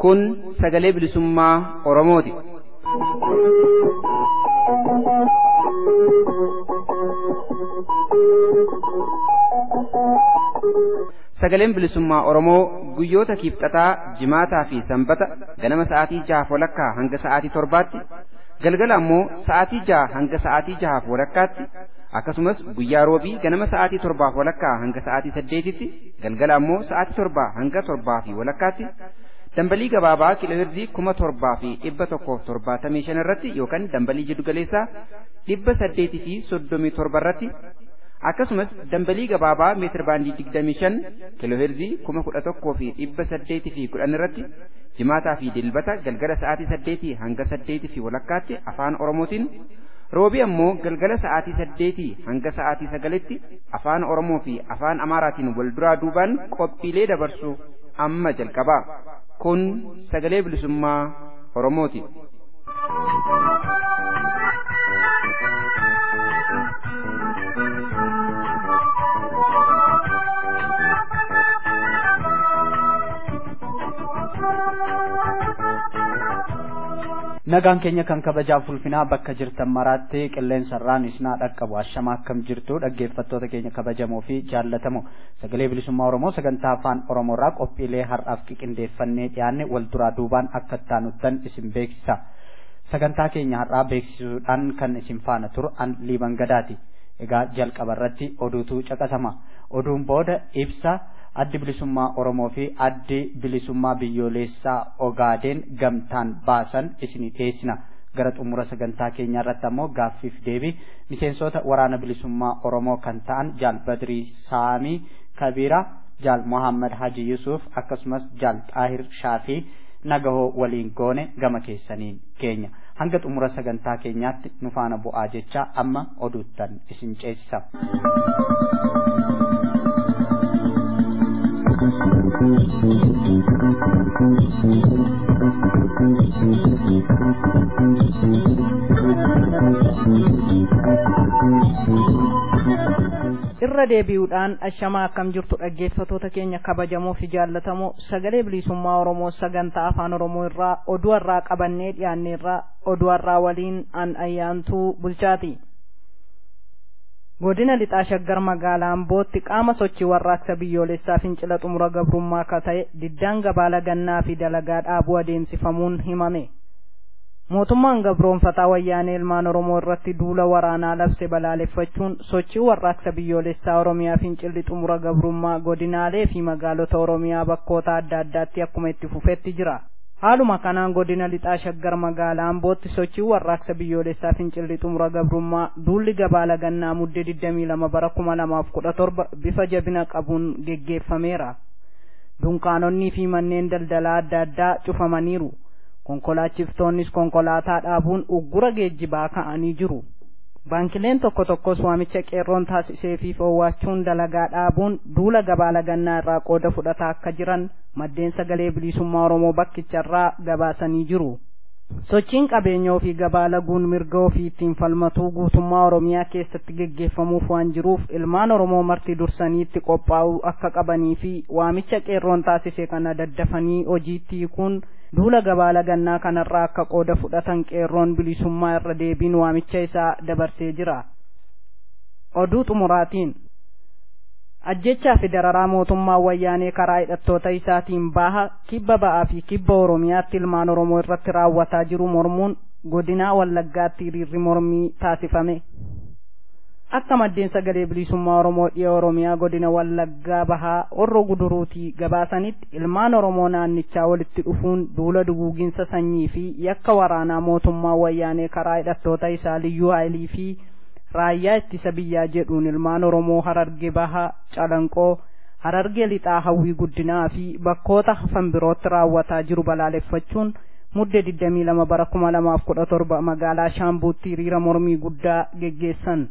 Kun sagalee bilisummaa Oromooti. Sagaleen bilisummaa Oromoo guyyoota kiibxataa, jimaataa fi sanbata ganama sa'aatii 6:30 hanga sa'aatii 7tti, galgala ammoo sa'aatii 6 hanga sa'aatii 6:30tti, akkasumas guyyaa roobii ganama sa'aatii 7:30 hanga sa'aatii 8tti, galgala ammoo sa'aatii 7 hanga 7:30tti dambalii gabaabaa kiilooheerzii 7175 irratti yookaan dambalii jiddugaleessaa 837 irratti, akkasumas dambalii gabaabaa meetir baandii 25 kiilooheerzii 11,810 irratti jimaataa fi dilbata galgala sa'aatii 8 hanga 8:30tti afaan Oromootiin, roobii ammoo galgala sa'aatii 8 hanga sa'aatii 9tti afaan Oromoo fi afaan Amaaraatiin wal duraa duubaan qophiilee dabarsu amma jalqaba. Kun sagalee bilisummaa Oromooti. Nagaan keenya kan kabajaaf ulfinaa bakka jirtan maraatti qilleensarraan isinaa dhaqqabu. Ashama, akkam jirtu dhaggeeffattoota keenya kabajamoo fi jaallatamoo? Sagalee bilisummaa Oromoo sagantaa afaan Oromoorraa qophiilee har'aaf qiqindeeffannee dhiyaanne wal duraa duubaan akka ittaanuttan isin beeksisa. Sagantaa keenya har'aa beeksisuudhaan kan isin faana turu an Liiban Gadaati. Egaa jalqaba irratti oduutu caqasama. Oduun booda ibsa addi bilisummaa Oromoo fi addi bilisummaa biyyoolessaa Ogaadeen gamtaan baasan isinii dhiyeessina. Gara xumura sagantaa keenyaa irratti ammoo gaaffiif deebii miseensota waraana bilisummaa Oromoo kan ta'an Jaal Badrii Saamii Kabiira, Jaal Mohammad Haji Yusuf akkasumas Jaal Xaahir Shaafii Nagahoo waliin goone gama keessaniin keenya. Hanga xumura sagantaa keenyaatti nu faana bu'aa jecha amma oduuttan isin ceesisa. Irra deebi'uudhaan ashamaa, akkam jirtu dhaggeeffatoota keenya kabajamoo fi jaallatamoo? Sagalee bilisummaa Oromoo sagantaa afaan Oromoo irraa oduu irraa qabannee dhiyaanne irraa oduu irraa waliin an Ayyaantuu Bulchaati. Godina Lixaa Shaggar magaalaa Ambootti qaama sochii warraaqsa biyyoolessaa fincila xumura gabrummaa akka ta'e diddaan gabaa lagannaa fi dalagaa dhaabuu adeemsifamuun himame. Mootummaan gabroonfataa wayyaanee ilmaan Oromoo irratti duula waraanaa labse balaaleffachuun sochii warraaqsa biyyoolessaa Oromiyaa fincilli xumura gabrummaa godinaalee fi magaalota Oromiyaa bakkoota adda addaatti akkuma itti fufetti jira. Haaluma kanaan godina Lixaa Shaggar magaalaa Ambootti sochii warraaqsa biyyoolessaa fincilli xumura gabrummaa duulli gabaa lagannaa Muddee 22 bara 2017 bifa jabina qabuun geggeeffameera. Dunkaanonnii fi manneen daldalaa adda addaa cufamaniiru. Konkolaachiftoonnis konkolaataa dhaabuun uggura geejjibaa ka'anii jiru. Baankileen tokko tokkos waamicha qeerroon taasisee fi foowwachuun dalagaa dhaabuun duula gabaa lagannaa irraa qooda fudhataa akka jiran maddeen sagalee bilisummaa Oromoo bakkicharraa gabaasanii jiru. Sochiin qabeenya ofii gabaa laguun mirga ofii ittiin falmatuu guutummaa Oromiyaa keessatti geggeeffamuuf waan jiruuf ilmaan Oromoo marti dursaniitti qophaa'uu akka qabanii fi waamicha qeerroon taasise kana daddafanii hojiitti hiikuun duula gabaa lagannaa kanarraa akka qooda fudhatan qeerroon bilisummaa irra deebiin waamicha isaa dabarsee jira. Oduu xumuraatiin, ajjechaa fi dararaa mootummaa wayyaanee karaa hidhattoota isaatiin baha, kibba ba'aa fi kibba Oromiyaatti ilmaan Oromoo irratti raawwataa jiru mormuun godinaa Wallaggaatti hiriirri mormii taasifame. Akka maddeen sagalee bilisummaa Oromoo dhiya Oromiyaa godina Wallaggaa bahaa Horroo Guduruutii gabaasanitti, ilmaan Oromoo naannichaa walitti dhufuun duula duguuginsa sanyii fi yakka waraanaa mootummaa wayyaanee karaa hidhattoota isaa liyyuu haayilii fi raayyaa ittisa biyyaa jedhuun ilmaan Oromoo Hararge Bahaa, Calanqoo, Hararge Lixaa, Hawwii Guddinaa fi bakkoota hafan birootti raawwataa jiru balaaleffachuun Mudde 22 bara 2017 magaalaa Shaambuutti hiriira mormii guddaa geggeessan.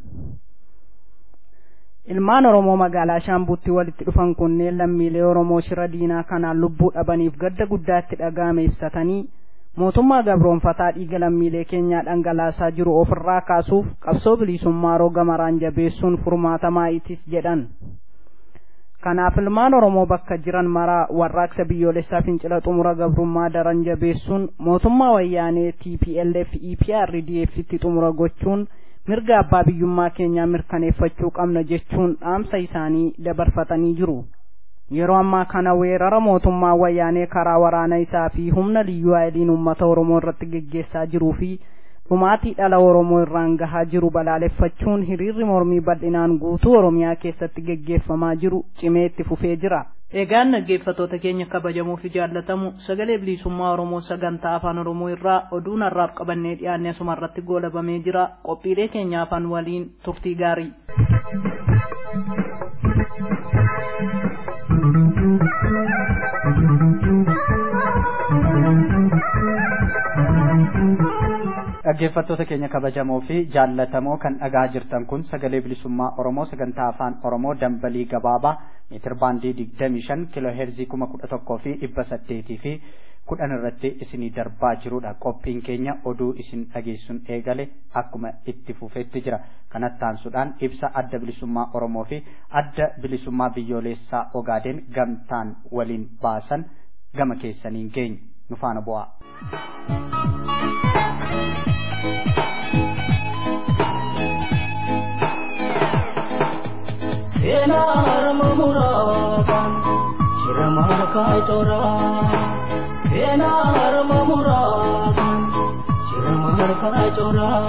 Ilmaan Oromoo magaalaa Shaambuutti walitti dhufan kunneen lammiilee Oromoo shira diinaa kanaan lubbuu dhabaniif gadda guddaatti dhaga'ame ibsatanii, Mootummaa gabroonfataa dhiiga lammiilee keenyaa dhangalaasaa jiru ofirraa kaasuuf qabsoo bilisummaa roga maraan jabeessuun furmaata maayitis jedhan. Kanaaf ilmaan Oromoo bakka jiran maraa warraaqsa biyyoolessaa fincila xumura gabrummaa daran jabeessuun mootummaa wayyaanee TPLF EPRDF itti xumura gochuun mirga abbaa biyyummaa keenyaa mirkaneeffachuu qabna jechuun dhaamsa isaanii dabarfatanii jiru. Yeroo ammaa kana weerara mootummaa wayyaanee karaa waraana isaa fi humna liyyuu haayiliin uummata Oromoo irratti geggeessaa jiruu fi dhumaatii dhala Oromoo irraan gahaa jiru balaaleffachuun hiriirri mormii bal'inaan guutuu Oromiyaa keessatti geggeeffamaa jiru cimee itti fufee jira. Egaan dhaggeeffattoota keenya kabajamoo fi jaallatamu sagalee bilisummaa Oromoo sagantaa afaan Oromoo irraa oduun har'aaf qabannee dhiyaanne asuma irratti goolabamee jira. Qophiilee keenya afaan waliin turtii gaarii. Dhaggeeffattoota keenya kabajamoo fi jaallatamoo kan dhagaa jirtan kun sagalee bilisummaa Oromoo sagantaa afaan Oromoo dambalii gabaabaa meetir baandii 25 kiiloo heerzii 11,800 fi 10 irratti isinii darbaa jirudha. Qophiin keenya oduu isin dhageessuun eegale akkuma itti fufetti jira. Kanatti aansuudhaan ibsa adda bilisummaa Oromoo fi adda bilisummaa biyyoolessaa Ogaadeen gamtaan waliin baasan gama keessaniin geenya. Nu faana bu'aa. Seenaa muraakaan shiramaa kaayitoraa. Seenaa harma muraakaan shiramaa kaayitoraa.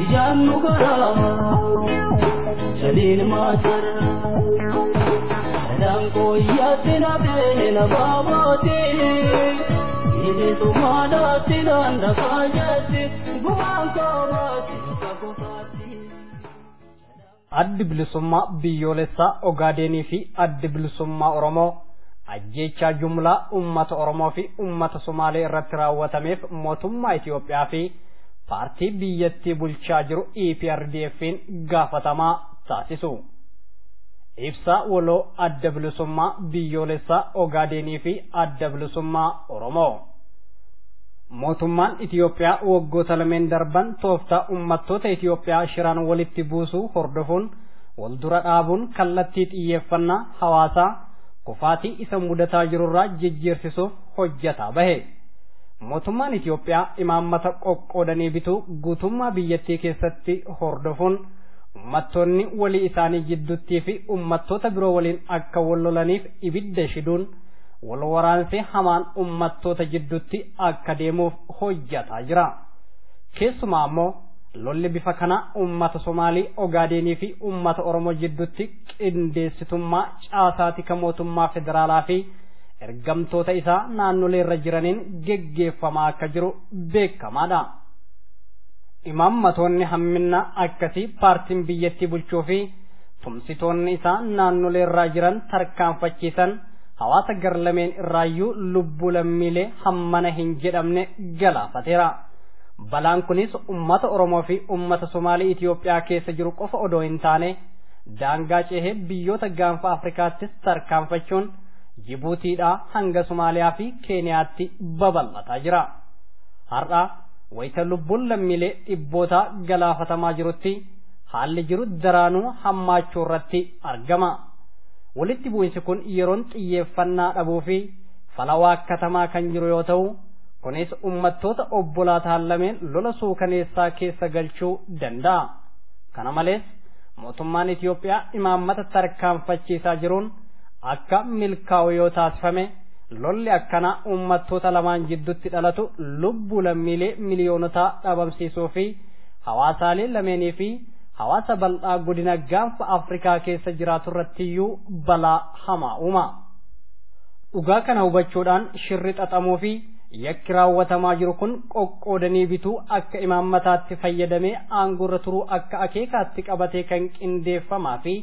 Ijaan nu karaa jaliin maatara. Sadan kooyyaatti na beena baabaati. Bilisummaa daatti dandafaa jetti gumaan koobaati kakufaati. Addi bilisummaa biyyoolessaa Ogaadenii fi addi bilisummaa Oromoo ajjeechaa jumlaa uummata Oromoo fi uummata Somaalee irratti raawwatameef mootummaa Itoophiyaa fi paartii biyyattii bulchaa jiru EPRDF'n gaafatamaa taasisu. Ibsa waloo adda bilisummaa biyyoolessaa Ogaadenii fi adda bilisummaa Oromoo. Mootummaan Itoophiyaa waggoota lameen darban tooftaa uummattoota Itoophiyaa shiraan walitti buusuu hordofuun wal dura dhaabuun kallattii xiyyeeffannaa hawaasaa kufaatii isa mudataa jirurraa jijjiirsisuuf hojjetaa bahe. Mootummaan Itoophiyaa imaammata qoqqoodanii bituu guutummaa biyyattii keessatti hordofuun uummattoonni walii isaanii jidduttii fi uummattoota biroo waliin akka wal lolaniif ibidda shiduun wal waraansi hamaan uummattoota jidduutti akka deemuuf hojjataa jira. Keessumaa ammoo lolli bifa kana uummata Somaalii, Ogaadenii fi uummata Oromoo jidduutti qindeessitummaa caasaati kan mootummaa federaalaa fi ergamtoota isaa naannolee irra jiraniin geggeeffamaa akka jiru beekamaadha. Imaammatoonni hamminaa akkasii paartiin biyyattii bulchuu fi tumsitoonni isaa naannolee irraa jiran tarkaanfachiisan hawaasa garlameen irraayyuu lubbuu lammiilee hammana hin jedhamne galaafateera. Balaan kunis uummata Oromoo fi uummata Somaalii Itoophiyaa keessa jiru qofa odoo hin taane daangaa cehee biyyoota gaanfa Afrikaattis tarkaanfachuun Jibuutiidhaa hanga Somaaliyaa fi Keeniyaatti babal'ataa jira. Har'a wayita lubbuun lammiilee dhibbootaa galaafatamaa jirutti haalli jiru daraanuu hammaachuu irratti argama. Walitti bu'insi kun yeroon xiyyeeffannaa dhabuu fi fala waakkatamaa kan jiru yoo ta'u, kunis uummattoota obbolaa ta'an lameen lola suukaneessaa keessa galchuu danda'a. Kana malees mootummaan Itoophiyaa imaammata tarkaanfachiisaa jiruun akka milkaa'u yoo taasifame lolli akkanaa uummattoota lamaan jidduutti dhalatu lubbuu lammiilee miliyoonotaa dhabamsiisuu fi hawaasaalee lameenii fi hawaasa bal'aa godina gaanfa Afrikaa keessa jiraatu irrattiyyuu balaa hamaa uuma. Dhugaa kana hubachuudhaan shirri xaxamuu fi yakki raawwatamaa jiru kun qoqqoodanii bituu akka imaammataatti fayyadamee aangoorra turuu akka akeekaatti qabatee kan qindeeffamaa fi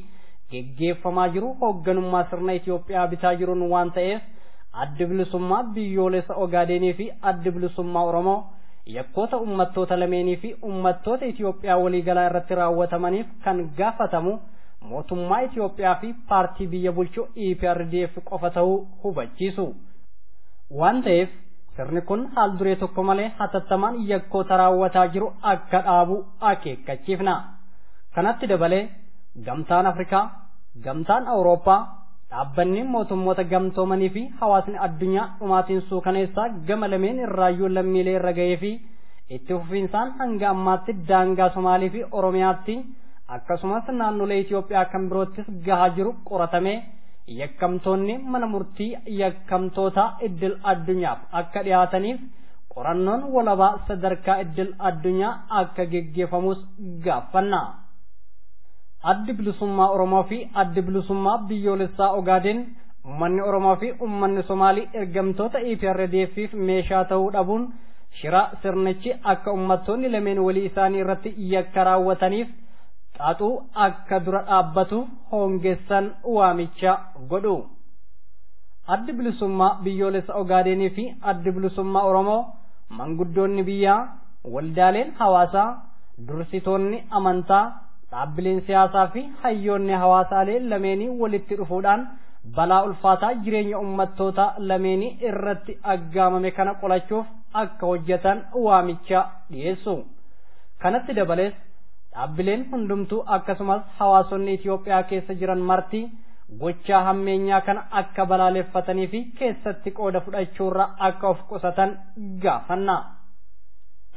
geggeeffamaa jiru hoogganummaa sirna Itoophiyaa bitaa jiruun waan ta'eef addi bilisummaa biyyoolessa Ogaadenii fi addi bilisummaa Oromoo yakkoota uummattoota lameenii fi uummattoota Itoophiyaa waliigalaa irratti raawwatamaniif kan gaafatamu mootummaa Itoophiyaa fi paartii biyya bulchu EPRDF qofa ta'uu hubachiisu. Waan ta'eef Sirni kun haal duree tokko malee hatattamaan yakkoota raawwataa jiru akka dhaabu akeekkachiifna. Kanatti dabalee gamtaan Afrikaa, gamtaan Awurooppaa, dhaabbanni mootummoota gamtoomanii fi hawaasni addunyaa dhumaatiin suukaneessaa gama lameen irraayyuu lammiilee irra ga'ee fi itti fufiinsaan hanga ammaatti daangaa Somaalii fi Oromiyaatti akkasumas naannolee Itoophiyaa kan biroottis gahaa jiru qoratamee yakkamtoonni mana murtii yakkamtoota idil addunyaaf akka dhiyaataniif qorannoon walabaa sadarkaa idil addunyaa akka geggeeffamus gaafanna. Addi bilisummaa Oromoo fi addi bilisummaa biyyoolessaa Ogaadeen uummanni Oromoo fi uummanni Somaalii ergamtoota EPRDF meeshaa ta'uu dhabuun shira sirnichi akka uummattoonni lameen walii isaanii irratti yakka raawwataniif xaxuu akka dura dhaabbatuuf hongessan waamicha godhu. Addi bilisummaa biyyoolessa Ogaadeenii fi addi bilisummaa Oromoo manguddoonni biyyaa, waldaaleen hawaasaa, dursitoonni amantaa, dhaabbileen siyaasaa fi hayyoonni hawaasaalee lameenii walitti dhufuudhaan balaa ulfaataa jireenya uummattoota lameenii irratti aggaamame kana qolachuuf akka hojjetan waamicha dhiyeessu. Kanatti dabalees dhaabbileen hundumtuu akkasumas hawaasonni Itoophiyaa keessa jiran marti gochaa hammeenyaa kana akka balaaleffatanii fi keessatti qooda fudhachuurra akka of qusatan gaafanna.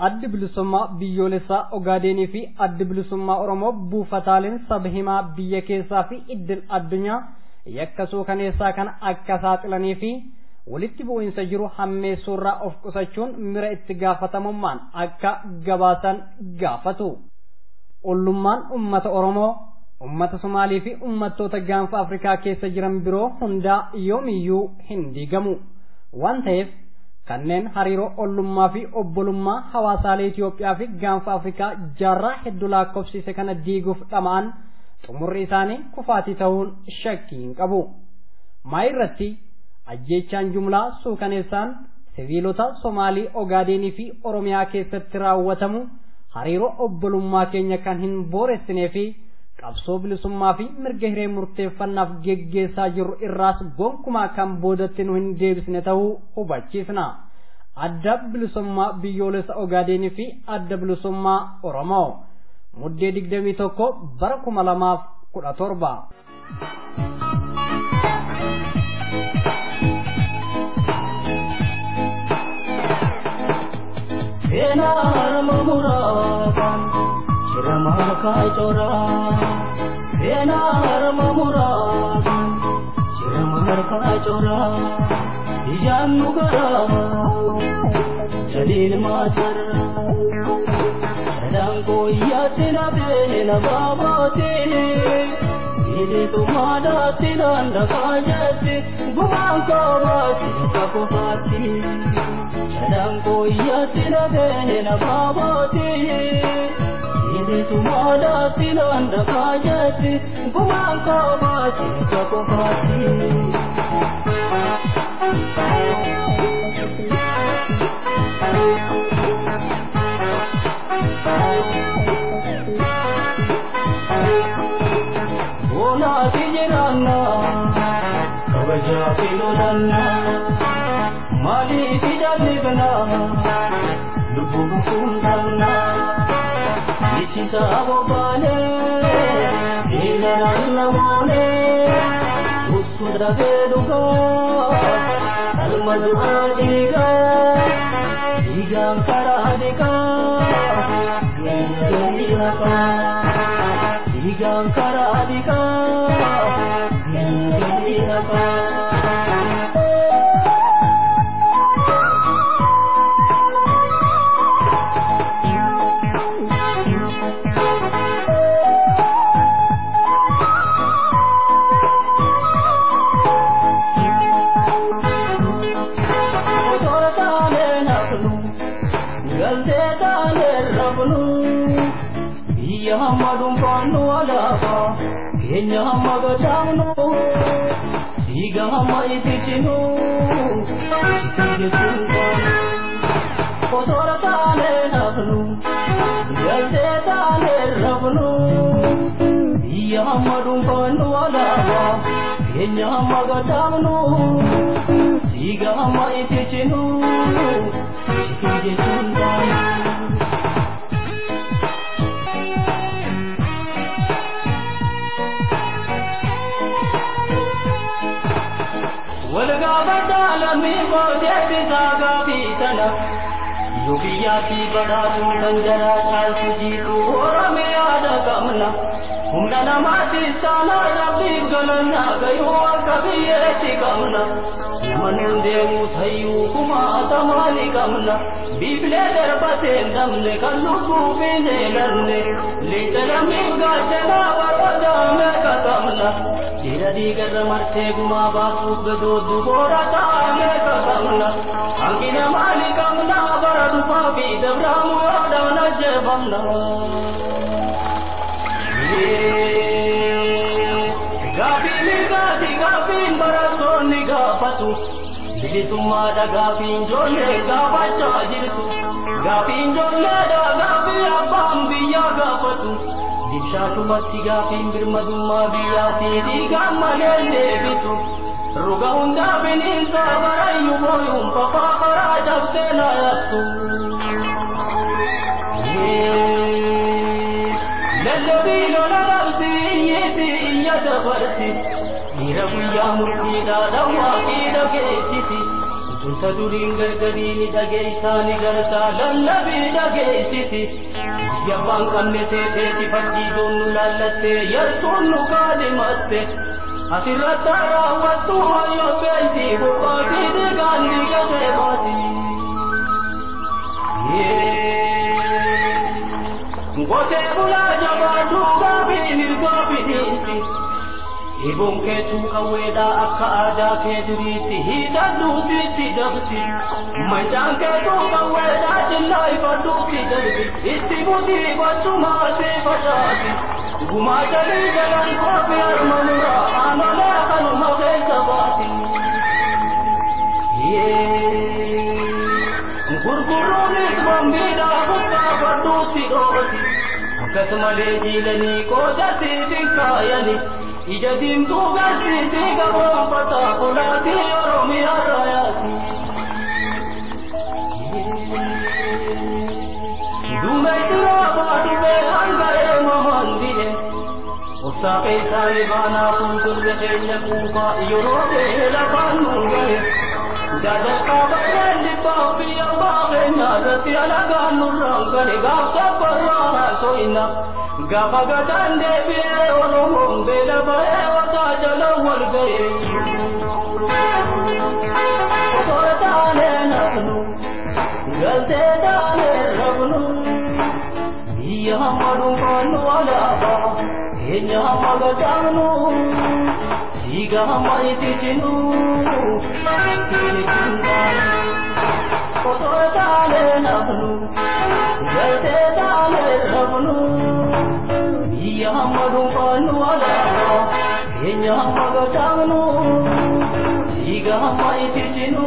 Addi bilisummaa biyyoolessaa Ogaadeenii fi addi bilisummaa Oromoo buufataaleen saba himaa biyya keessaa fi idil addunyaa yakka suukaneessaa kana akka saaxilanii fi walitti bu'iinsa jiru hammeessuurraa of qusachuun mira itti gaafatamummaan akka gabaasan gaafatu. Ollummaan uummata Oromoo, uummata Somaalii fi uummattoota gaanfa Afrikaa keessa jiran biroo hundaa yoomiyyuu hin diigamu. Waan ta'eef kanneen hariiroo ollummaa fi obbolummaa hawaasaalee Itoophiyaa fi gaanfa Afrikaa jaarraa hedduu lakkoofsise kana diiguuf dhama'an xumurri isaanii kufaatii ta'uun shakkii hin qabu. Maa irratti ajjeechaan jumlaa suukaneessaan siviilota Somaalii, Ogaadeenii fi Oromiyaa keessatti raawwatamu hariiroo obbolummaa keenya kan hin booressinee fi qabsoo bilisummaa fi mirga hiree murteeffannaaf geggeessaa jirru irraas gonkumaa kan boodatti nu hin deebisne ta'uu hubachiisna. Adda bilisummaa biyyoolessa Ogaadeenii fi adda bilisummaa Oromoo. Muddee 21 bara 2017. Seenaa harma muraakaan shiramaa kaacoraa. Seenaa harma muraakaan shiramaa kaacoraa. Ijaan nu garaa jaliin maataraa. Sadan kooyyaatti nabee na baabaatee. Bilisummaadhaatti dandaqaa jetti gumaan koobaatti akka kufaatti. Sadan kooyyaatti nabee na baabaatee. Bilisummaadhaatti dandaqaa jetti gumaan koobaatti akka kufaatti. Bonaati jiraanna kabajaa fi lolanna maaliif jal'ifna lubbuun kun qabna ichisa bobbaane miilanaan namoone uttu dafee dhugaa qalma du'aa dhiigaa dhiigaan karaa dhiqaa geenyee hafaa. Dhiigaan karaa dhiqaa geenyee hafaa. Biyya hamma dhuunfaannu alaabaa keenya hamma gadaamnu dhiiga hamma ifichinu Kotora taanee nafnu galtee taanee rafnu biyya hamma dhuunfaannu alaabaa keenya hamma gadaamnu dhiiga Dhiiga hamma itti cinu sifi jechuun baanu. Walgaafadhaa lammii kooteetti saagaa fi tana. Yoo biyyaa fi badhaadhuu kan jaraa caaltu jiidhuu horamee yaada qabna. Humna namaatti saanaa rabbiif galannaa gayuu akka biyyeetti qabna. Nama nun deemu sayyuu kumaatamaa ni qabna. Biibilee darbatee hin dhabne kan lubbuu fi hin eelanne. Leenca lammiif gaachanaa barbaada meeqa qabna. Dhiira dhiigarra martee gumaa baasuuf gadooddu boora ta'a meeqa qabna. Hanqina maali qabna bara dhufaa fi dabraamu yoodhaan ajjeefamna. Gaafiin mirgaati gaafiin barattoonni gaafatu. Bilisummaadha gaafiin ijoollee gaafachaa jirtu. Gaafiin ijoolleedha gaafii abbaan biyyaa gaafatu. Dimshaashumatti gaafiin birmadummaa biyyaatii dhiigaan malee deebitu. Ruga hundaa bineensa barayyuu booyuun fafaa karaa cabsee na yaabsu. Lallabii lola dhabsi iyyiiti iyya dabarsi. Dhiira guyyaa murtiidhaa dhawwaa fi dhageessisi. Tunta duriin gargarii ni dhageessaa ni gartaa lallabii dhageessisi. Biyya abbaan qabne seeteeti fakkii doonnu laallattee yartuun nu kaalimatte. Asirratti raawwattu hayyoo beeyti boqqootii dhiigaan dhiigatee baati. Ngotee bulaa jabaa duugaa fi mirgaa bidhiinti. Eeboon keessuu qawweedhaa akka aadaa kee duriitti hidhadhuufiitti dabsi. Mancaan keetuu qawweedhaa jillaa ifadhuufi darbi. Itti butii bachumaasii facaasi. Gumaa jalii jalaan koofii harma muraa aanolee kanuma keessa baati. Gurguruunis bombiidhaa guddaa fadhuutti dhooti. Akkasumalee jiilanii qoodasiif hin kaayani. Ija diimtuu garsiisii gabaanfataa kulaatii Oromiyaa raayaati. Duumee duraa baadhubee hanga eemamaan di'e. Obsaa keessaanii baanaa fuuldurri keenya kuufaa yeroo ta'e lafaan nuun gahe. Dadakkaa barreen dhibbaa biyya abbaa keenyaa irratti alagaan nurraan gane gaaf tabbarraa haaso'ina. Gaafa gadaan deebi'ee Oromoon beela ba'ee wataa jala wal ga'e. Otoo taanee nafnu galtee taanee rafnu biyya hamma dhuunfaannu alaabaa keenya hamma gadaanu dhiiga hamma itti cinu. Otoo taanee nafnu galtee taanee rafnu. Biyya hamma dhuunfaannu alaabaa keenya hamma gadaanu dhiiga hamma itti cinu.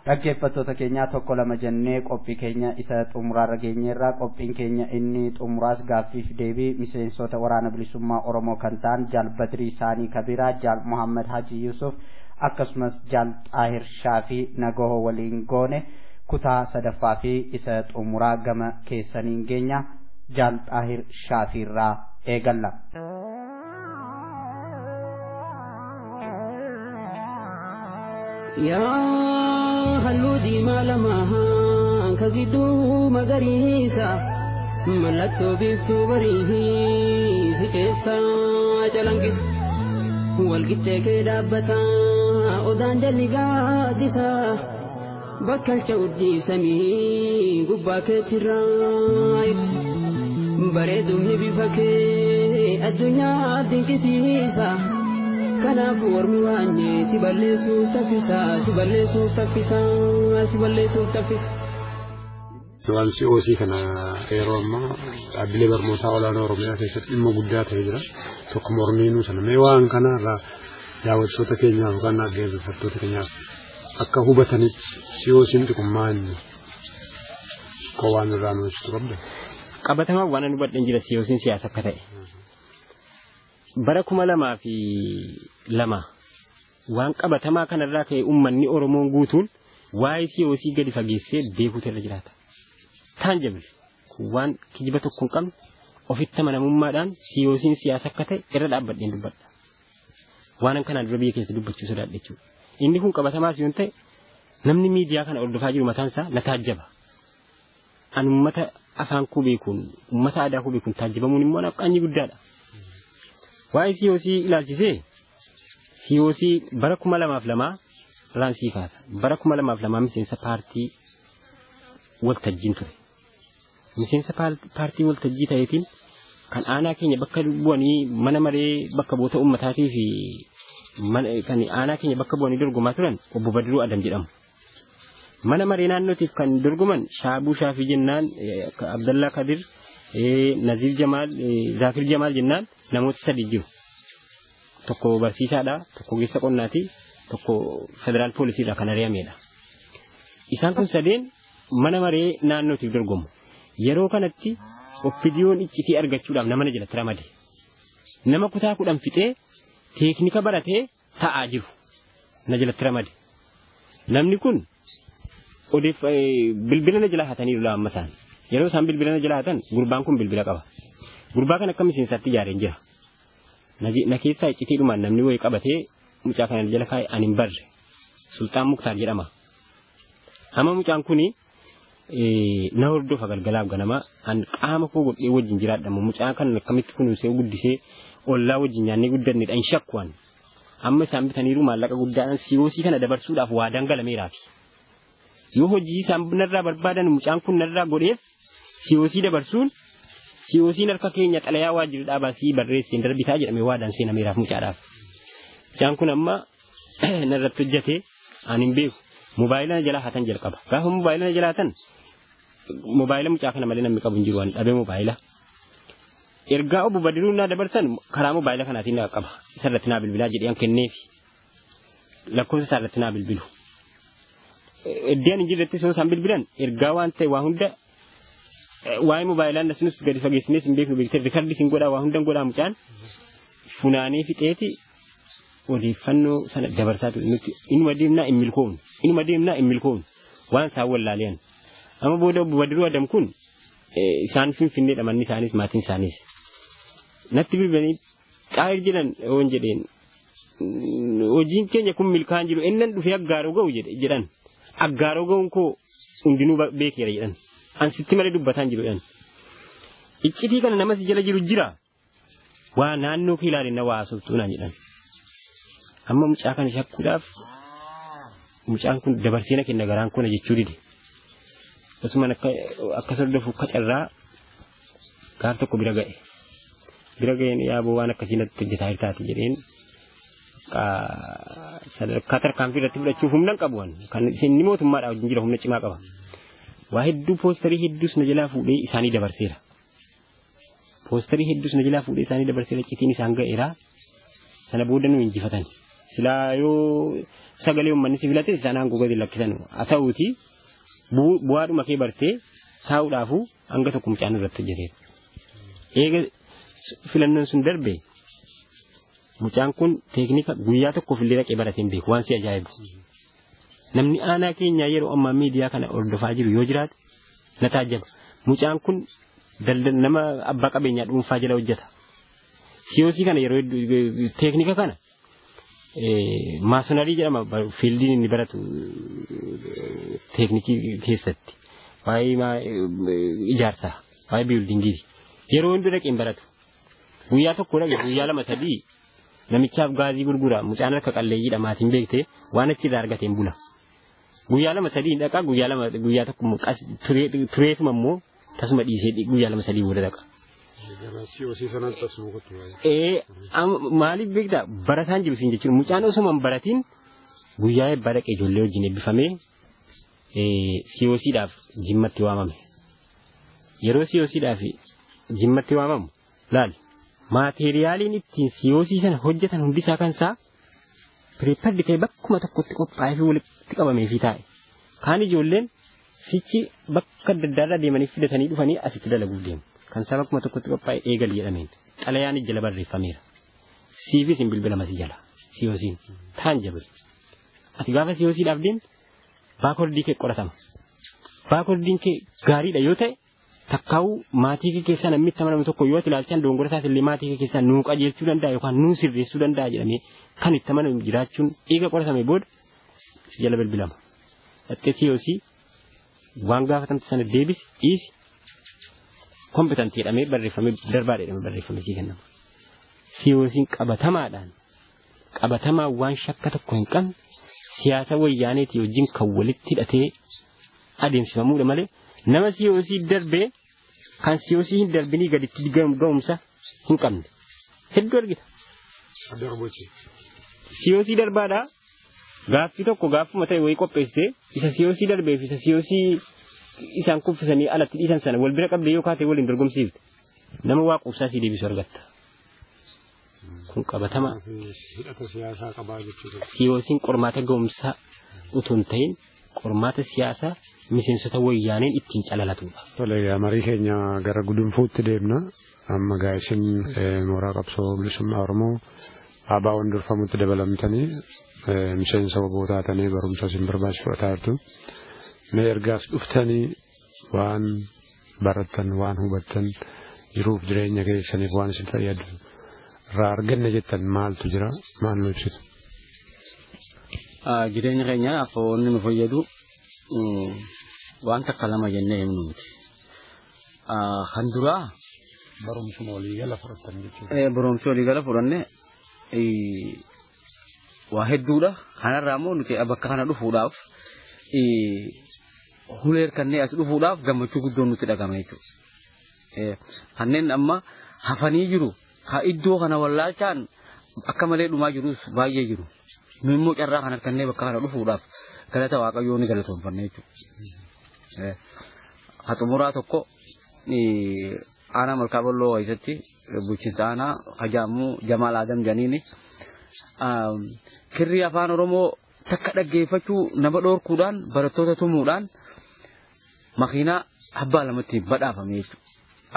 Dhaggeeffattoota keenyaa tokko lama jennee qophii keenya isa xumuraarra geenyeerraa qophiin keenya inni xumuraas gaaffiif deebii miseensota waraana bilisummaa Oromoo kan ta'an Jaal Badrii Saanii Kabiraa, Jaal Muhammad Haji Yusuf akkasumas Jaal Xaahir Shaafii Nagahoo waliin goone kutaa sadaffaa fi isa xumuraa gama keessaniin geenya Jaal Xaahir Shaafiirraa eegalla. Yaa halluu diimaa lama ka gidduu magariisa mallattoo biiftuu barii si keessa calanqisa walqixxee kee dhaabbata odaan jalli gaaddisa bakkalcha urjii samii gubbaa keetirraa ibsa bareedumni bifa kee addunyaa dinqisiisa. Kanaaf warmi waanye si balleessuuf taffisa si balleessuuf taffisa si balleessuuf taffisa. Waan COC kana yeroo ammaa dhaabbilee barnootaa olaanoo Oromiyaa keessatti dhimma guddaa ta'ee jira. Tokko mormiinuu sana mee waan kanarraa daawwattoota keenyaaf yookaan dhaggeeffattoota keenyaaf akka hubatanitti COC'n xiqqummaa inni koo waan irraa nu ibsitu qabda. Qabatamaan waan ani hubadheen jira COC'n siyaasa akka ta'e. Bara 2002 Waan qabatamaa kanarraa ka'e uummanni Oromoon guutuun waa'ee COC gadi fageessee beekuutu irra jiraata. Taanjabili waan kijiba tokko hin qabne ofitti amanamummaadhaan COC'n siyaasa akka ta'e irra dhaabbadheen dubbadha. Waan kanaan dura biyya keessa dubbachuu sodaadha jechuudha. Inni kun qabatamaas yoo ta'e namni miidiyaa kana hordofaa jiru mataan isaa na taajjaba. An uummata afaan koo beekuun uummata aadaa koo beekuun taajjabamuun immoo anaaf qaanyii guddaadha. Waa'ee COC ilaalchisee COC bara 2002 raansii kaasa. Bara 2002 miseensa paartii waltajjiin ture. Miseensa paartii waltajjii ta'eetiin kan aanaa keenya bakka bu'anii mana maree bakka bu'oota uummataatii fi kan aanaa keenya bakka bu'anii dorgomaa turan obbo Badiruu Adam jedhamu. Mana maree naannootiif kan dorgoman Shaabuu Shaafii jennaan Abdallaa Kadir, Naziif Jamaal, Zaakir Jamaal jennaan namoota sadi jiru. Tokko barsiisaadha, tokko ogeessa qonnaati, tokko federaal poolisiidha kan ari'amedha. Isaan kun sadeen mana maree naannootiif dorgomu. Yeroo kanatti OPDO'n iccitii argachuudhaaf nama na jalatti ramade. Nama kutaa 10 fixee teeknika baratee taa'aa jiru na jalatti ramade. Namni kun bilbila na jalaa hataniiru amma isaan. Yeroo isaan bilbila na jalaa hatan gurbaan kun bilbila qaba. Gurbaa kan akka miseensaatti ijaareen jira. Na keessaa iccitiidhumaan namni wayii qabatee mucaa kana jala kaa'e ani hin barre. Sultaan Muktaar jedhama. Amma mucaan kuni na hordofa galgalaaf ganama an qaama koo godhee wajjin jiraadhamu mucaa kan akkamitti kunuunsee guddisee ollaa wajjin nyaannee guddannedha hin shakkuwan. Amma isaan bitaniiru maallaqa guddaadhaan COC kana dabarsuudhaaf waadaan galameeraafi. Yoo hojii isaan narraa barbaadan mucaan kun narraa godheef COC dabarsuun COC'n harka keenya xalayaa waajjira dhaabaa sii barreesseen darbitaa jedhamee waadaan seenameeraaf mucaadhaaf. Mucaan kun amma narratti hojjetee ani hin beeku. Mobaayila na jalaa hatan jalqaba. Gaafa mobaayila na jalaa hatan mobaayila mucaa kana malee namni qabu hin jiru waan dhabee mobaayila. Ergaa obbo Badiruu naa dabarsan karaa mobaayila kanaatiin na qaba. Isarratti naa bilbilaa jedhee an kenneefi. Lakkoofsa isaarratti naa bilbilu. Iddeen hin jirretti osoo isaan bilbilan ergaa waan ta'e waa hunda waa'ee moobaayilaan nus gadi fageessinees hin beeknu beektee riikardii siin godhaa waa hunda godhaa mucaan funaanee fixeeti odeeffannoo sana dabarsaa ture nuti inuma deemnaa hin milkoomnu inuma deemnaa hin milkoomnu waan isaan wallaalean. Amma booda obbo Badiruu Adam kun isaan Finfinneedha manni isaanis maatiin isaanis. Natti bilbilanii xaayir jedhan oon jedheen hojiin keenya kun milkaa'an jiru innan dhufee aggaaroo ga'u jedhan aggaaroo ga'uun koo hundinuu beekeera jedhan. An sitti malee dubbataan jiru jedhan. Iccitii kana nama si jala jiru jira waa naannoo kee ilaalinna waa haasoftuu naan jedhan. Amma mucaa kana shakkuudhaaf mucaan kun dabarsee na kenna garaan kun jechuu dide. Osuma akkas hordofu kacarraa gaaf tokko bira ga'e. Bira ga'een yaaboo waan akkasii natti hojjetaa jirtaati jedheen sadarkaa tarkaanfii irratti fudhachuuf humna hin qabu kan inni mootummaadhaa wajjin jira humna cimaa qaba. Waa hedduu poosterii hedduus na jalaa fuudhee isaanii dabarseera. Poosterii hedduus na jalaa fuudhee isaanii dabarseera iccitiin isaan ga'eera. Sana booda nu injifatan. Silaa yoo sagalee uummanni si filate isaan aangoo gadi lakkisan. Haa ta'uuti bu'aadhuma kee bartee taa'uudhaafuu hanga tokko mucaan irratti hojjeteera. Eega filannoon sun darbe mucaan kun teeknika guyyaa tokkoof illee dhaqee baratee hin beeku waan si ajaa'ibu. Namni aanaa keenyaa yeroo ammaa miidiyaa kana hordofaa jiru yoo jiraate na taajjaba. Mucaan kun nama abbaa qabeenyaa dhuunfaa jala hojjeta. COC kana yeroo teeknika kana maasonarii jedhama fiildiin inni baratu teeknikii keessatti waa'ee ijaarsaa waa'ee biildingiiti. Yeroo hundi dhaqee hin baratu. Guyyaa tokko dhaqe guyyaa lama sadii namichaaf gaazii gurgura mucaan harka qalleeyyiidha maatiin beektee waan achirraa argateen bula. Guyyaa lama sadii dhaqa guyyaa lama guyyaa tokko tureetuma immoo tasuma dhiisee guyyaa lama sadii booda dhaqa. Maaliif beektaa barataan jiru siin jechuudha mucaan osuma hin baratiin guyyaa eebbaa dhaqee ijoollee wajjin eebbifamee COCdhaaf jimmatti waamame. Yeroo COCdhaaf jimmatti waamamu laal maateeriyaaliin ittiin COC sana hojjetan hundisaa kan isaa pireepardi ta'e bakkuma tokkotti qophaa'ee fi walitti qabamee fi taa'e. Kaan ijoolleen sichi bakka adda addaarraa deemanii fidatanii dhufanii asitti dalaguuf deemu. Kan isaa bakkuma tokkotti qophaa'e eegali jedhameen xalayaan jala barreeffameera. Siifis hin bilbilama si jala. COC'n tangible. Ati gaafa COC dhaaf deemtu baakordii kee qoratama. Baakordiin kee gaariidha yoo ta'e takkaa'uu maatii kee keessaa namni itti amanamu tokko yoo ati ilaalchaan dogongora isaas illee maatii kee keessaa nuu qajeelchuu danda'a yookaan nuu sirreessuu danda'a jedhamee kan itti amanamu jiraachuun eega qoratame booda si jala bilbilama. Dhattee COC waan gaafatamte sana deebisi dhiisi kompetantii jedhamee barreeffamee darbaadha jedhamee barreeffamee sii kennama. COC'n qabatamaadhaan qabatamaa waan shakka tokko hin qabne siyaasa wayyaaneetii wajjin kan walitti hidhatee adeemsifamuudha malee nama COC darbee kan COC hin darbinii gaditti ga'umsa hin qabne hedduu argita. COC darbaadhaa gaaffii tokko gaaffuma ta'e wayii qopheessitee isa COC darbee fi isa COC isaan kuffisanii alatti dhiisan sana wal bira qabdee yoo kaatee waliin dorgomsiifte nama waa quubsaa sii deebisu argatta. Kun qabatama. Hidhata siyaasaa qabaa jechuudha. COC'n qormaata ga'umsaa utuu hin ta'in qormaata siyaasaa miseensota wayyaaneen ittiin calalatudha. Tole marii keenya gara gudunfuutti deemna. Amma gaa isin mooraa qabsoo bilisummaa Oromoo ABO'n durfamutti dabalamtanii miseensa WBO taatanii barumsa isin barbaachisu fudhataa jirtu. Mee ergaas dhuftanii waan barattan waan hubattan jiruuf jireenya keessaniif waan isin fayyadu irraa arganne jettan maaltu jira maal nu ibsitu? Jireenya keenyaaf wanni nu fayyadu waan takka lama jennee himnu miti. Kan duraa. Barumsuma waliigala fudhattan jechuudha. Barumsa waliigala fudhanne waa hedduudha. Kanarraa immoo nuti bakka kana dhufuudhaaf hulee kanneen as dhufuudhaaf gammachuu guddoon nutti dhagama jechuudha. Kanneen amma hafanii jiru. Ka iddoo kana wallaalchaan akka malee dhumaa jirus baay'ee jiru. Nu immoo carraa kana kannee bakka kana dhufuudhaaf galata waaqayyoo ni galatoonfanna jechuudha. Ha xumuraa tokko aanaa Malkaa Bolloo keessatti bulchiinsa aanaa Hajaamuu Jamaal Adam Janiini kirrii afaan Oromoo takka dhaggeeffachuu nama dhoorkuudhaan barattoota tumuudhaan makiinaa abbaa lamatti badhaafame jechuudha.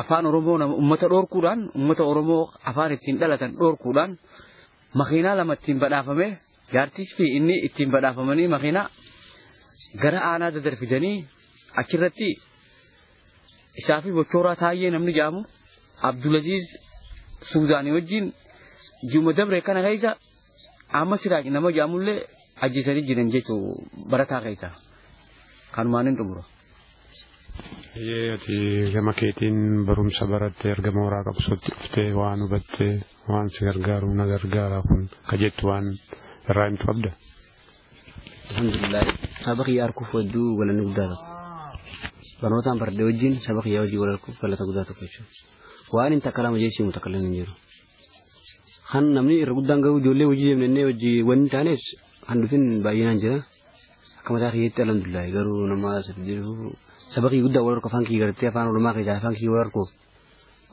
Afaan Oromoo nama uummata dhoorkuudhaan uummata Oromoo afaan ittiin dhalatan dhoorkuudhaan makiinaa lama ittiin badhaafame jaartis fi inni ittiin badhaafamanii makiinaa gara aanaa dadarfidanii achirratti isaa fi bochooraa taayyee namni jedhamu Abdulaziz Suudaanii wajjin ji'uma dabre kana keessa amma siraaj nama jedhamullee ajjeesanii jiran jechuu barataa keessa kanumaan hin xumura. Ati gama keetiin barumsa barattee erga mooraa qabsootti dhuftee waan hubattee waan si gargaaru na gargaara kun ka jettu waan irraa himtu qabda. Alhamdulillah saba kiyya arguuf hedduu galanni guddaa tokko. Barnootaan baradhee wajjin saba kiyya wajjin wal arguuf galata guddaa tokko jechuudha. Waan hin takka lama jechiimu takka lama hin jiru. Kan namni irra guddaan garuu ijoollee hojii deemnee hojii wanni taanes kan dhufin baay'inaan jira. Akka mataa kiyyaatti alhamdulillah garuu nama asirra jiru saba kiyya guddaa wal arku afaan kiyya gartee afaan oromaa keessaa afaan kiyya wal arku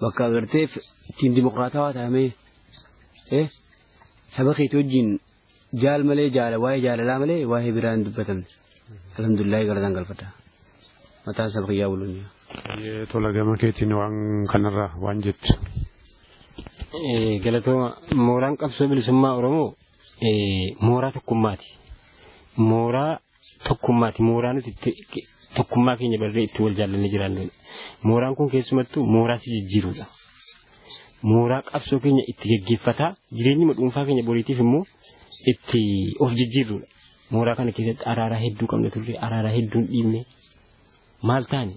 bakka gartee ittiin dimokiraatawaa taa'amee saba keetii wajjin jaal malee jaala waa'ee jaalalaa malee waa'ee biraa hin dubbatamne alhamdulillah galataan galfadha mataan saba kiyyaa buluun. Tola gama keetiin waan kanarraa waan jettu. Galatooma mooraan qabsoo bilisummaa Oromoo mooraa tokkummaati. Mooraa tokkummaati. Mooraa nuti tokkummaa keenya barree itti wal jaallannee jiraannudha. Mooraan kun keessumattuu mooraa si jijjiirudha. Mooraa qabsoo keenya itti geggeeffataa jireenyuma dhuunfaa keenya boriitiif immoo itti of jijjiirrudha. Mooraa kana keessatti araaraa hedduu qabna turre araaraa hedduun dhiibne maal taane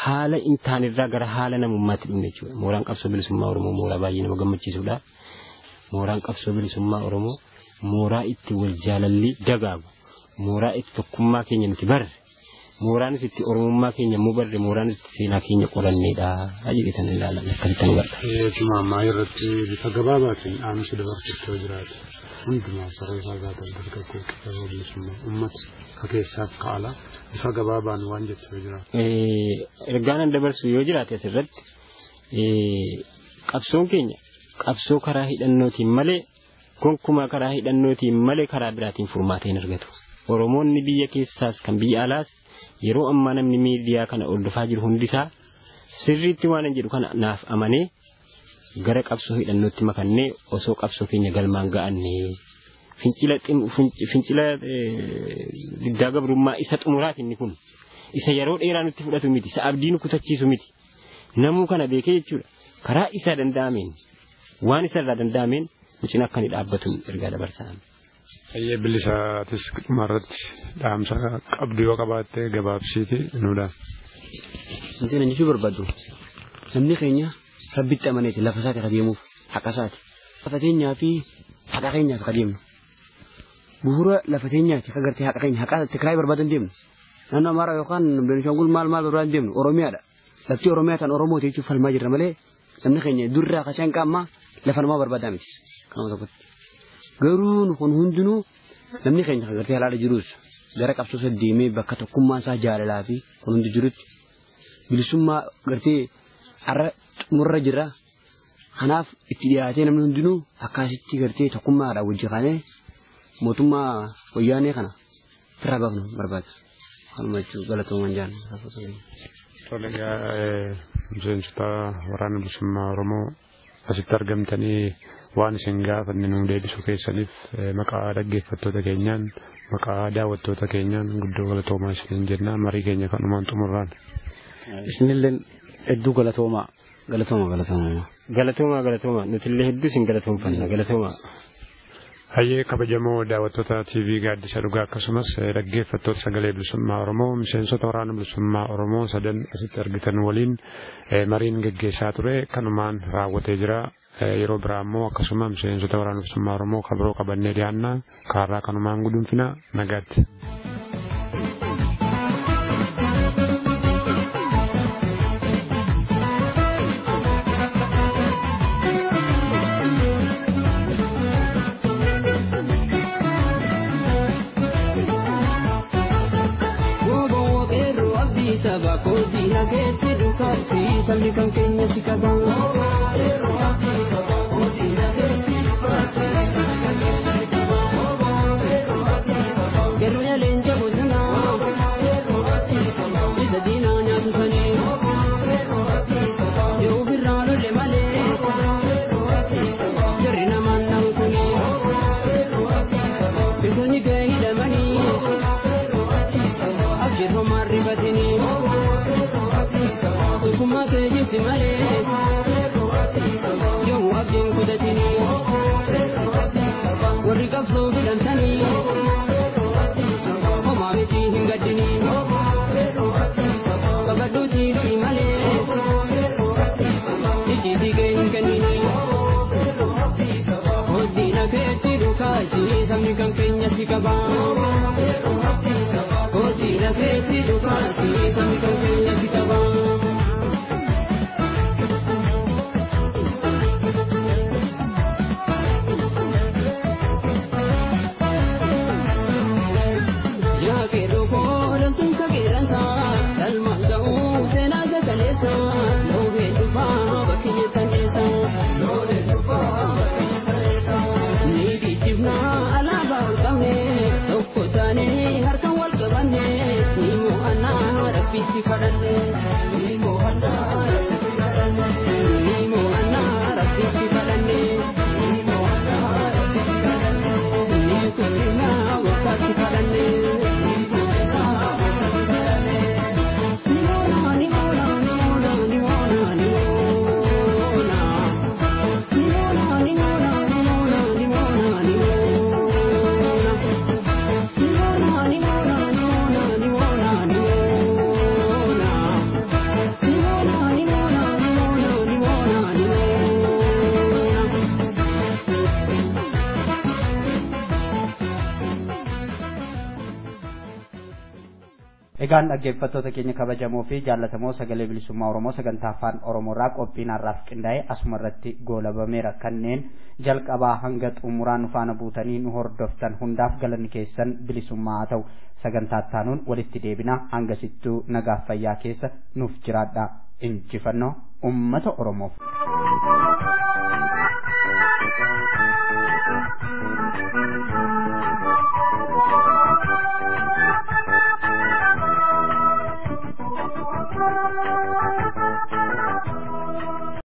haala hin taanerraa gara haala namummaatti dhufne jechuudha. Mooraan qabsoo bilisummaa Oromoo mooraa baay'ee nama gammachiisudha. Mooraan qabsoo bilisummaa Oromoo mooraa itti wal jaalalli dagaagu mooraa itti tokkummaa keenya nuti barre mooraa nuti itti oromummaa keenya immoo barre mooraa nuti itti seenaa keenya qoranneedha jedhee tan ilaalan akkasitti nu barra. Jechuun ammaa irratti bifa gabaabaatiin dhaamsi dabarsutti yoo jiraate hundumaa sarara gaafata dargaggoo qeerroo bilisummaa uummata ka keessaaf ka alaa bifa gabaabaan waan jettu yoo jiraate. Ergaan an dabarsu yoo jiraate asirratti qabsoon keenya qabsoo karaa hidhannootiin malee gonkumaa karaa hidhannootiin malee karaa biraatiin furmaata hin argatu. Oromoonni biyya keessaas kan biyya alaas yeroo ammaa namni miidiyaa kana hordofaa jiru hundisaa sirriitti waan hin jedhu kana naaf amanee gara qabsoo hidhannootti makannee osoo qabsoo keenya galmaan ga'annee Fincila diddaa gabrummaa isa xumuraati inni kun. Isa yeroo dheeraa nutti fudhatu miti. Isa abdii nu kutachiisu miti. Namuu kana beekee jechuudha. Karaa isaa danda'ameen waan isarraa danda'ameen nu cina akka inni dhaabbatu ergaa dabarsan. Ayyee bilisaatis dhumarratti dhaamsa qabdu yoo qabaatte gabaabsiiti nuudhaan. Wanti ani jechuu barbaadu namni keenya rabbitti amaneeti lafa isaati adeemuuf haqa isaati. Lafa teenyaa fi haqa keenyaaf adeemnu. Bu'uura lafa teenyaati akka gartee haqa keenya haqa Tigraay barbaadan deemnu. Naannoo Amaaraa yookaan Beenishaangul maal maal barbaadan deemnu Oromiyaadha. Lafti Oromiyaa tan Oromooti jechuuf falmaa jirra malee namni keenya durraa kasaan qaammaa lafa namaa barbaadaa miti. Kanuma tokkotti. Garuu kun hundinuu namni keenya kan gartee halaala jirus gara qabsoo deemee bakka tokkummaa isaa jaalalaa fi kun hundi jirutti bilisummaa gartee har'a xumurra jira. Kanaaf itti dhiyaatee namni hundinuu akkaasitti gartee tokkummaadhaan wajji kaanee mootummaa wayyaanee kana ofirraa baafnu barbaada. Kanuma jechuun galatoomaa jaan. Tole egaa miseensota waraana bilisummaa Oromoo asitti argamtanii waan isin gaafanne nu deebisuu keessaniif maqaa dhaggeeffattoota keenyaan maqaa daawwattoota keenyaan guddoo galatoomaa isiniin jenna marii keenya kanumaan xumurraan. Isinillee hedduu galatoomaa. Galatooma galatooma. Galatoomaa galatoomaa nutillee hedduu isin galatoomfanna galatoomaa. Hayyee kabajamoo daawwattoota TV gaaddisa dhugaa akkasumas dhaggeeffattoota sagalee bilisummaa Oromoo miseensota waraana bilisummaa Oromoo sadan asitti argitan waliin mariin geggeessaa ture kanumaan raawwatee jira. Yeroo biraa immoo akkasuma miseensota waraana bilisummaa Oromoo kabiroo qabannee dhiyaanna kaarraa kanumaan gudunfina nagaatti. Sabni kan keenya si qaba. Garuu yaleen jabu sana. Isa diinaa nyaatu sanii. Yoo birraa lolle malee. Jarri namaan nama kuni. Bikoonni gahee hidhamanii. Abshir homaan rifatanii. Tokkummaa kee jibsi malee yoomuu abdiin kutatini warri qabsoo filamtanii homaa miti hin gaddini qabadhuutii loli malee icciitii kee hin kennini hoddiina keetti dhukaasi sabni kan keenya si qaba hoddiina keetti dhukaasi sabni kan keenya si qaba. Egaan dhaggeeffattoota keenya kabajamoo fi jaallatamoo sagalee bilisummaa Oromoo sagantaa afaan Oromoorraa qophiin har'aaf qindaa'e asuma irratti goolabameera. Kanneen jalqabaa hanga xumuraa nu faana buutanii nu hordoftan hundaaf galanni keessan bilisummaa haa ta'u. Sagantaa ittaanuun walitti deebina hangasittuu nagaaf fayyaa keessa nuuf jiraadha. Injifannoo uummata Oromoof.